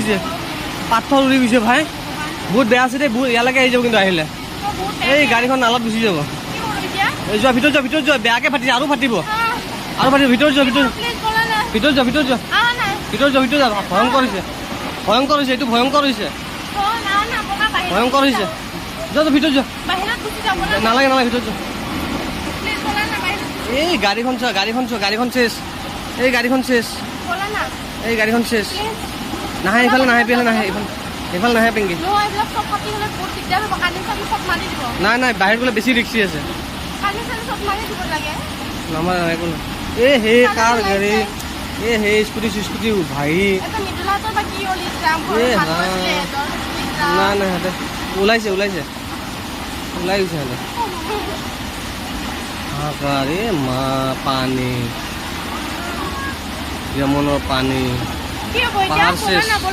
গৈছে, পাথৰ উৰি গৈছে ভাই। বহুত বেয়া আছে দেই, বহুত। ইয়ালৈকে আহি যাব কিন্তু আহিলে। এই গাড়ীখন নালত গুচি যাব। এই যোৱা, ভিতৰত যোৱা, ভিতৰত যোৱা। বেয়াকে ফাটিছে, আৰু ফাটিব, আৰু ফাটিব। ভিতৰত যোৱা, ভিতৰত, ভিতৰত যোৱা, ভিতৰত যোৱা, ভিতৰত যোৱা, ভিতৰত যোৱা। ভয়ংকৰ হৈছে, ভয়ংকৰ হৈছে এইটো, ভয়ংকৰ হৈছে, ভয়ংকৰ হৈছে। যোৱা, যোৱা, ভিতৰত যোৱা। নালাগে, নালাগে, ভিতৰত যোৱা। এই গাড়ীখন চোৱা, গাড়ীখন চোৱা, গাড়ীখন শেষ। এই গাড়ীখন শেষ, এই গাড়ীখন শেষ। নাহে এইফালে, নাহে এইফালে, নাহে এইফালে, এইফালে নাহে পিংকি। নাই নাই, বাহিৰত গ'লে বেছি ৰিক্সি আছে। নামাৰে, একো নাই। এই সেই কাৰ গাড়ী? এই সেই স্কুটি চিস্কুটি ভাই। এ নাই নাই, সিহঁতে ওলাইছে, ওলাইছে, ওলাই গৈছে সিহঁতে। আৰে মা, পানী, যমুনাৰ পানী, পাহাৰ শেষ।